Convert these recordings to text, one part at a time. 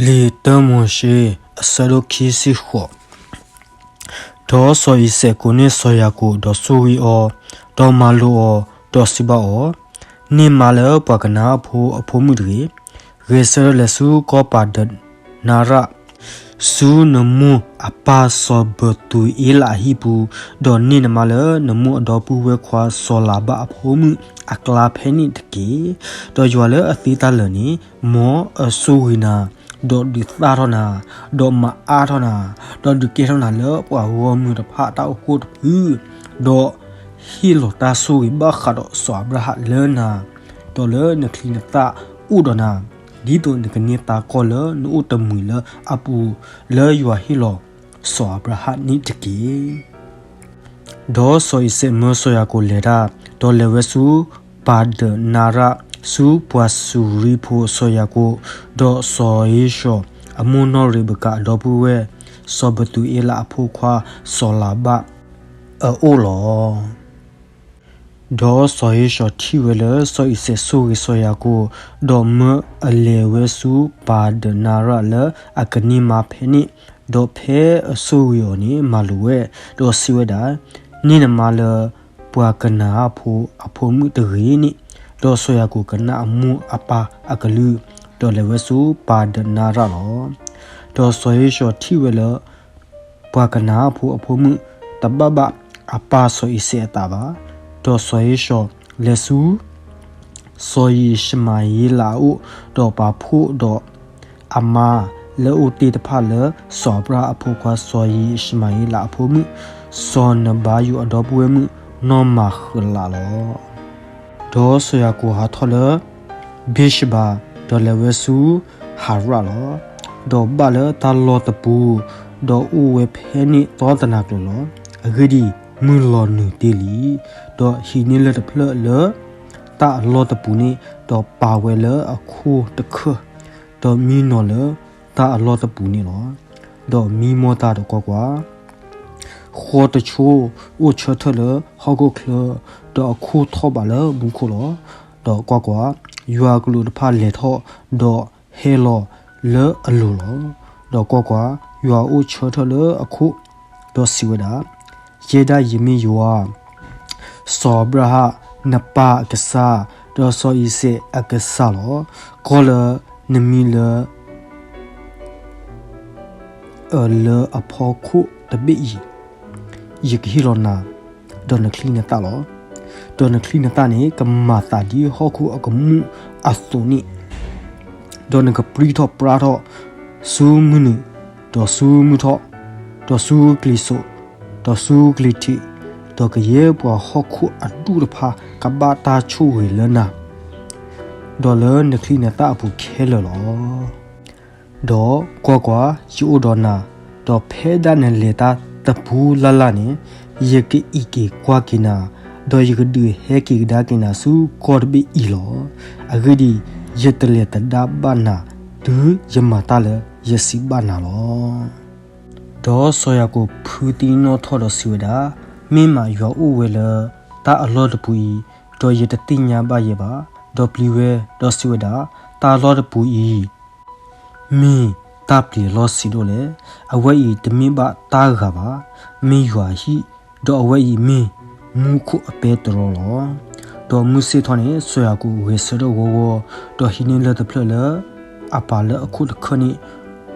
လံာ်တၢမိၤၡ့ အဆၢဒိၣ်ခံဆံဃိး. ဒီးစီၤအံၤစဲးကိးန့ၢ်စီၤယၤကိာ်, ဒီးဆိၣ်ဂ့ၤအီၤ, ဒီးမၤလိာ်အီၤ, ဒီးစံးဘၣ်အီၤ, န့ၢ်မါလၢပှၤကနၤအၣ်ဖိအဖိမုၣ်တဂ့ၤ. ဂဲၤဆၢထၢၣ်လဲၤဆူကီၢ်ပၤဒနၤရၣ်, ဆူနမိၢ်အပၢ်စီၤဘသူၤအ့လးအဟံၣ်ပူၤ, ဒီးန့ၢ်နမါလၢနမိၢ်အဒီပုၢ်ဝဲၢ်ခွါစီၤလၤဘၣ်အဖိမုၣ်အကျါဖဲန့ၣ်တက့ၢ်. ဒီးယွၤလၢအသ့တၢ်လၢာ်န့ၣ် မ်အဆိၣ်ဂ့ၤနၤ, ဒီးဒုးသၣ်ထီၣ်နၤ, ဒီးမၤအါထီၣ်နၤ, ဒီးဒုးကဲထီၣ်နၤလၢပှၤဂီၢ်မုၢ်တဖၣ်အတၢ်အိၣ်ဖှိၣ်တဖု, ဒီးဟ့ၣ်လီၤတၢ်ဆိၣ်ဂ့ၤဘၣ်ဃးဒီးစီၤအၤဘြၤဟၣ်လၢနၤ, ဒီးလၢနချံနသၣ်အိၣ်ဒီးနၤ, ဒ်သိးနကန့ၢ်သးကီၢ်လၢနအိၣ်တမှံၤလၢအပူၤ လၢယွၤဟ့ၣ်လီၤစီၤအၤဘြၤဟၣ်န့ၣ်တက့ၢ်. ဒီးစီၤအံၤစဲးမၢစီၤယၤကိာ်လဲၤတၢ်, ဒီးလဲၤဝဲဆူပၤဒနၤရၣ်, ဆူပှၤစူၤရံဖိစီၤယၤကိာ်, ဒီးစီၤဧ့ၡီၤအမိၢ်နီၢ်ရ့းဘကၤအဒီပုၢ်ဝဲၢ်, စီၤဘသူၤအ့လးအဖိခွါစီၤလၤဘၣ်အအိၣ်လီၤ. ဒီးစီၤဧ့ၡီၤထံၣ်ဝဲလၢစီၤအံၤစဲးဆိၣ်ဂ့ၤစီၤယၤကိာ်, ဒီးမၢအလဲၤဝဲဆူပၤဒနၤရၣ်လၢအကန့ၢ်မါဖဲန့ၣ်, ဒီးဖဲအဆိၣ်ဂ့ၤအီၤန့ၣ် မၤလိာ်ဝဲ, ဒီးစံးဝဲဒၣ်, န့ၢ်နမါလၢပှၤကနၤအၣ်ဖိအဖိမုၣ်တဂ့ၤန့ၣ်. ဒီးစီၤယၤကိာ်ကနၣ်အမိၢ်အပၢ်အကလုၢ်, ဒီးလဲၤဝဲဆူပၤဒနၤရၣ်လီၤ. ဒီးစီၤဧ့ၡီၤထံၣ်ဝဲလၢ ပှၤကနၤအၣ်ဖိအဖိမုၣ်တဘၣ်ဘၣ်အပၢ်စီၤအံၤစဲးအသးဘၣ်. ဒီးစီၤဧ့ၡီၤလဲၤဆူ စီၤယံၡမၤဧ့လးအအိၣ်, ဒီးပာ်ဖှိၣ်ဒီးအမါလၢအအိၣ်တ့ၢ်တဖၣ်လၢစီၤအၤဘြၤဟၣ်အဖိခွါစီၤယံၡမၤဧ့လးအဖိမုၣ် စီၤနဘၤယူာ်အဒီပုၢ်ဝဲၢ်မုၣ်နီၢ်မၤဃလးလီၤ. ဒီးစီၤယၤကိာ်ဟးထီၣ်လၢ ဘ့ၡဘၤဒီးလဲၤဝဲဆူဟၤရၣ်လီၤ. ဒီးဘၣ်လၢတၢ်လီၢ်တပူၤ, ဒီးအိၣ်ဝဲဖဲန့ၣ်သီတနၤကျၢၤလီၤ. အဂ့ၢ်ဒ်အံၤ, မုၢ်လီၤနုာ်တ့ၢ်လံ. ဒီးဟံးန့ၢ်လၢၢ်တဖျၢၣ်လၢတၢ်အလီၢ်တပူၤန့ၣ်, ဒီးပာ်ဝဲလၢအခိၣ်တခၢၣ်, ဒီးမံနီၤလၢတၢ်အလီၢ်တပူၤန့ၣ်လီၤ. ဒီးမံမီၢ်တၢ်ဒီးကွၢ်ကွၢ်, ဃီတဆိအိၣ်ဆၢထၢၣ်လၢဟီၣ်ခိၣ်ချၢ, ဒီးအခိၣ်ထီၣ်ဘးလၢမူခိၣ်လီၤ. ဒီးကွၢ်ကွၢ်, ယွၤအကလူးတဖၣ်လဲၤထီၣ်, ဒီးဟဲလီၤလၢအလိၤလီၤ. ဒီးကွၢ်ကွၢ်, ယွၤအိၣ်ဆၢထၢၣ်လၢအခိၣ်, ဒီးစံးဝဲဒၣ်, ယဲဒၣ်ယမ့ၢ်ယွၤ စီၤအၤဘြၤဟၣ် နပၢ်အကစၢ်, ဒီးစီၤအံၤစဲးအကစၢ်လီၤ. ကီၢ်လၢနမံလၢ အလၢအဖီခိၣ်တဘ့ၣ်အံၤ, ယကဟ့ၣ်လီၤနၤ, ဒီးနချံနသၣ်လီၤ. ဒီးနချံနသၣ်န့ၣ် ကမၤသးဒ်ဟီၣ်ခိၣ်အကမူၣ်အသိးန့ၣ်, ဒီးနကပြံထီၣ်ပြါထီၣ်ဆူမုၢ်နုာ်, ဒီးဆူမုၢ်ထီၣ်, ဒီးဆူကျ့ၤစိး, ဒီးဆူကျ့ၤထံး, ဒီးကယဲၢ်ပှၤဟီၣ်ခိၣ်အဒူၣ်တဖၣ် ကဘၣ်တၢ်ဆိၣ်ဂ့ၤလၢနၤ ဒီးလၢနချံနသၣ်အပူၤခဲလၢာ်လီၤ. ဒီးကွၢ်ကွၢ်, ယအိၣ်ဒီးနၤ, ဒီးဖဲဒၣ်နလဲၤတၢ်တပူၤလၢ်လၢ်န့ၣ်, ယကအံးက့ၤကွၢ်က့ၤနၤ, ဒီးယကဒုးဟဲက့ၤကဒါက့ၤနၤဆူကီၢ်တဘ့ၣ်အံၤလီၤ. အဂ့ၢ်ဒ်အံၤ, ယတလဲၤသဒါဘၣ်နၤ, တုၤယမၤတၢ်လၢယစံးဘၣ်နၤလီၤ. ဒီးစီၤယၤကိာ်ဖုသံနီၣ်ထီၣ်ဒီးစံးဝဲဒၣ်, မ့ၢ်မးယွၤအိၣ်ဝဲလၢတၢ်အလီၢ်တပူၤအံၤ, ဒီးယတသ့ၣ်ညါဘၣ်ယဲဘၣ်. ဒီးပျံၤဝဲဒီးစံးဝဲဒၣ်, တၢ်အလီၢ်တပူၤအံၤ မ့ၢ်တၢ်ပျံၤအလီၢ်ဆံးဒိၣ်လဲၣ်. အဝဲအံၤတမ့ၢ်ဘၣ်တၢ်ဂၤဘၣ်, မ့ၢ်ယွၤအဟံၣ်, ဒီးအဝဲအံၤမ့ၢ်မူခိၣ်အပဲတြီလီၤ. ဒီးမုၢ်ဆ့ၣ်ထီၣ်န့ၣ် စီၤယၤကိာ်ဂဲၤဆၢထၢၣ်ဂီၤဂီၤ, ဒီးဟံးန့ၢ်လၢၢ်တဖျၢၣ်လၢအပာ်လၢအခိၣ်တခၢၣ်န့ၣ်,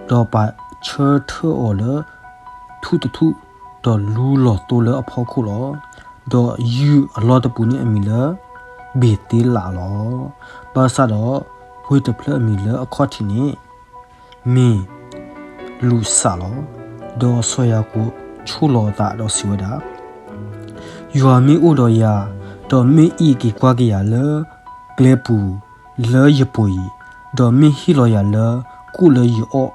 ဒီးပာ်ဆၢထၢၣ်အီၤလၢထူၣ်တထူၣ်, ဒီးလူလီၤသိလၢအဖီခိၣ်လီၤ. ဒီးယုၢ်အလီၢ်တပူၤန့ၣ်အမံၤလၢ ဘ့ၤသ့လးလီၤ. ဘၣ်ဆၣ်ဒီးဝ့ၢ်တဖျၢၣ်အမံၤလၢအခီၣ်ထံးန့ၣ် မ့ၢ်လူးစးလီၤ. ဒီးစီၤယၤကိာ်ဆိၣ်လီၤအသးဒီးစံးဝဲဒၣ်, ယွၤမ့ၢ်အိၣ်ဒီးယၤ, ဒီးမ့ၢ်အံးက့ၤကွၢ်က့ၤယၤလၢကျဲပူၤလၢယပူၤအံၤ, ဒီးမ့ၢ်ဟ့ၣ်လီၤယၤလၢကူၣ်လၢယအီၣ်,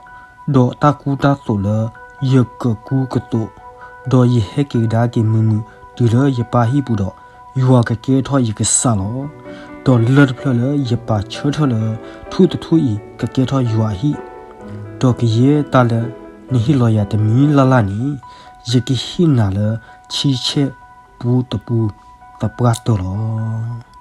ဒီးတၢ်ကူတၢ်သိးလၢယကကူကသိး, ဒီးယဟဲက့ၤကဒါက့ၤမုာ်မုာ်တုၤလၢယပၢ်ဟံၣ်ပူၤဒီး, ယွၤကကဲထီၣ်ယကစၢ်လီၤ. ဒီးလၢၢ်တဖျၢၣ်လၢယပာ်ဆၢထၢၣ်လၢထူၣ်တထူၣ်အံၤကကဲထီၣ်ယွၤအဟံၣ်, ဒီးကယဲၢ်တၢ်လၢနဟ့ၣ်လီၤယၤတမံၤလၢ်လၢ်န့ၣ်, ယကဟ့ၣ်နၤလၢဆံဆဲၣ်ပူတပူသပှၢ်တၢၢ်လီၤ.